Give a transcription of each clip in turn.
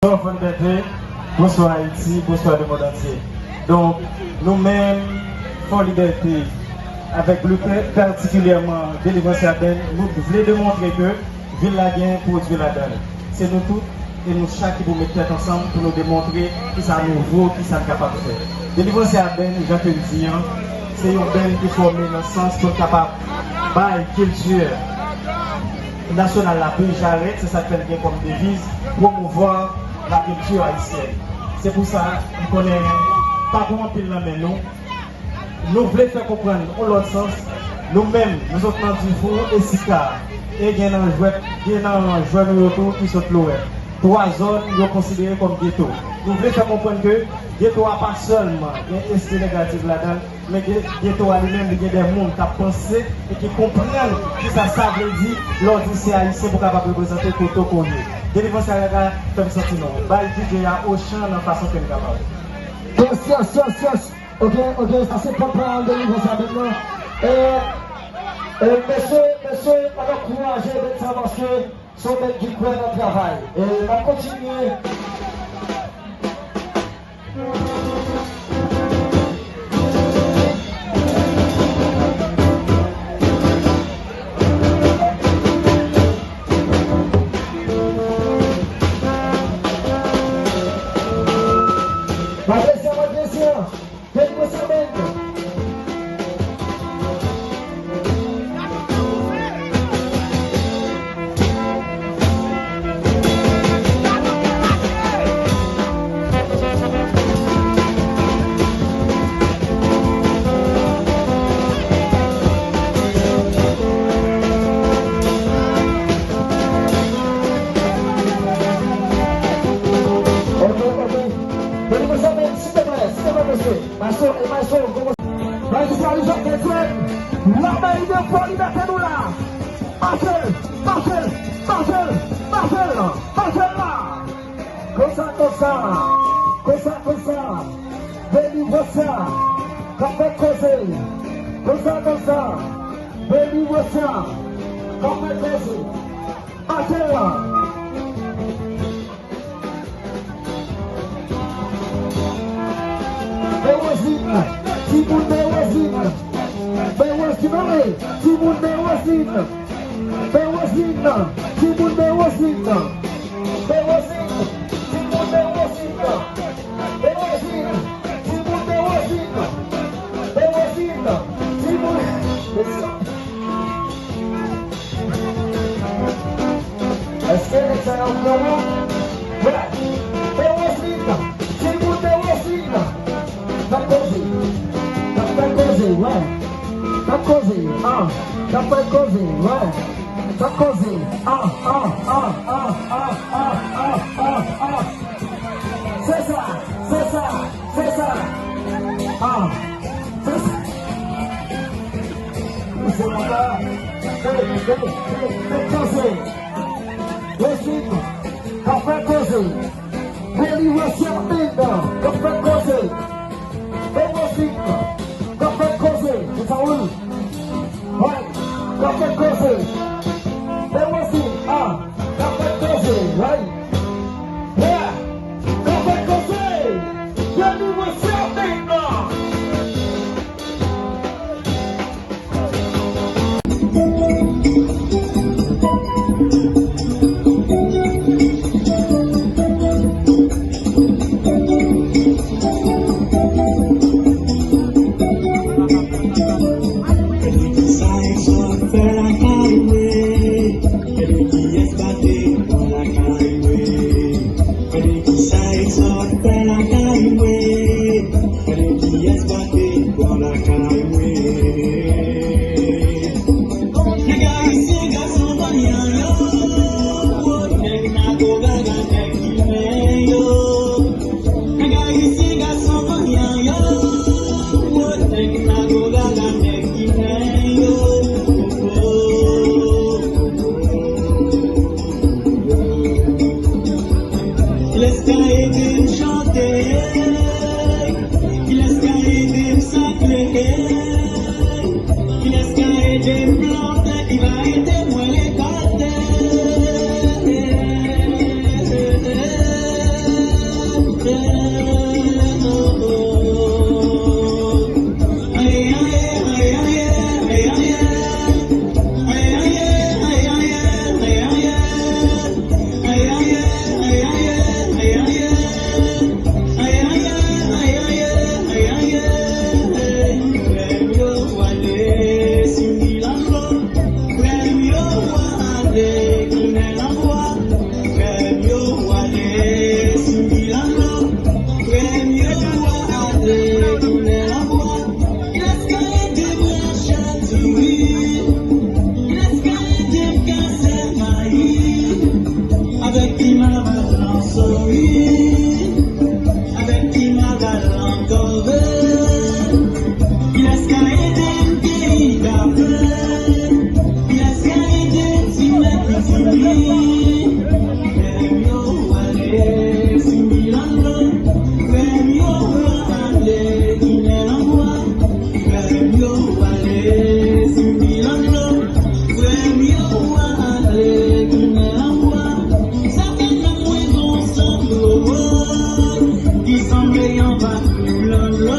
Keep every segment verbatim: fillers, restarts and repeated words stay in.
Bonswa Fò Libète, bonswa Ayiti, bonswa lemonn antye. Donk, nou menm, Fò Libète, avèk pli patikilyèman Delivransyè Band, nou vle demontre ke vil la gen pwodui ladan l. Se nou tout e nou chak ki pou met tèt ansanm pou nou demontre kisa nou vo, kisa n kapab fè. Delivransyè Band, jan ke m di an, se yon band ki fòme nan sans pou n kapab bay kilti nasyonal la pli jarèt, se sa k fè l gen kòm deviz, promouvoir la culture haïtienne. Se pou sa, m konnen pa pou anpil nan men nou. Nou vle fè konprann yon lòt sans, nou menm, nou sot nan Difou e Sika, e gen nan jwèt, gen nan jwè nou yo tou ki sot Lowès. Twa zòn yo konsidere kòm geto. Nou vle fè konprann ke geto a pa sèlman gen espri negatif ladan l, men gen, geto a li menm, li gen de moun k ap panse e ki konprann kisa sa vle di lè w di se Ayisyen pou w kapab reprezante kote w ye. Delivransyè Band, fè m santi nou. Bay D J a ochan nan fason ke n kapab. Yes, yes, yes, yes. Ok, ok, sa se pòt pawòl Delivransyè Band nan. E, e, mesye, mesye, ann ankouraje band sa paske se yon band ki kwè nan travay. E n ap kontinye. Patricia, Patricia. Fèt mwen sa menm. Ok, ok. Fèt mwen sa menm, silvouplè, silvouplè, mesye. Maestro, e maestro, kòman? Bay Jisali Jacques Etienne, lanmè ide fò li mete nou la. Mache, mache, mache, mache, mache la. Konsa, konsa, konsa, konsa. Delivransyè k ap fè koze. Konsa, konsa. Delivransyè k ap fè koze. Mache la. Bèwozin, timoun Bèwozin. Bèwozin, ale, timoun Bèwozin. Bèwozin, timoun Bèwozin. Bèwozin, timoun Bèwozin. Bèwozin, timoun Bèwozin. Bèwozin, timoun. Èske nèg sa yo pran nou? Wè! Bèwozin! Timoun Bèwozin! N ap koze! N ap fè koze, wè! N ap koze, ah! N ap fè koze, wè! N ap koze, ah, ah, ah! Se sa! Se sa! Se sa! Ah! Se sa! Se sa! Hey, hey, hey, hey, koze! Wozin, k ap fè koze. Delivransyè Band, k ap fè koze. Bèwozin, k ap fè koze. Se sa, wi. Wi, k ap fè koze. Bèwozin, ah, k ap fè koze. Wi. Yeah, k ap fè koze. Delivransyè Band. Gade kisa Exòd fè lakay mwen. Gade kiyès bate bò lakay mwen. Nèg ayisyen gason vanyan yo. Nèg nago gaga nèg ki men yo. Nèg ayisyen gason vanyan yo. Nèg nago gaga nèg ki men yo. Kilès ka ede m chante? Kilès ka ede m sakle? Kilès ka ede m plante? Ki va ede mwen rekòlte? Avèk ti magal ankò vre. Kiyès ka ede m peyi ka fè? Kiyès ka ede m ti mèt li fini? Frè m yo ale sou Milan. Frè m yo ale tounen nan bwa. Frè m yo ale sou Milan. Frè m yo ale tounen nan bwa. Sa fè menm mwen gon sanble ki sanble yon vag lòlò.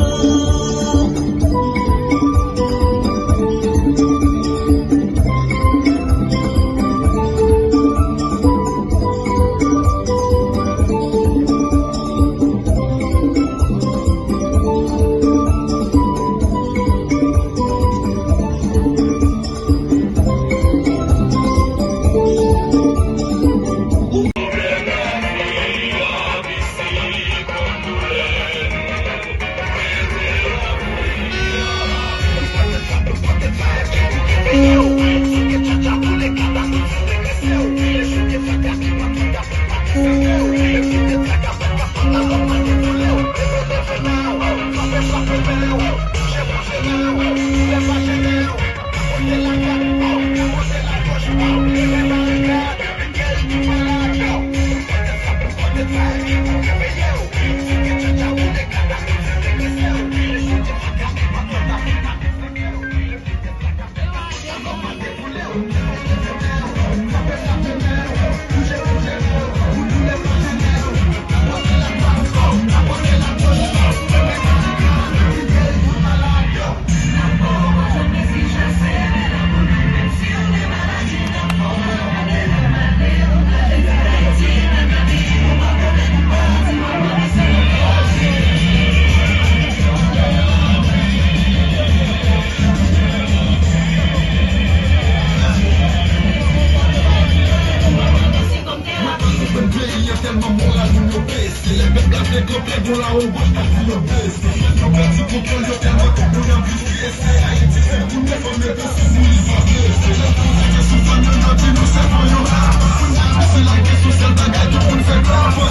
Mwen pa konprann peyi an tèlman moral moun yo bese. Lè pèp la te kanpe, gon lawon wòch ka di yo bese. Yo pèdi kontwòl yo tèlman tout moun anvi strese. Ayiti se pou nèf an, men pou sou moun li pa blese. Lè poze kesyon fanm yo, yo di nou se fanm yo la. Kounye a nou se lage sou sèl bagay tout moun fè krapo.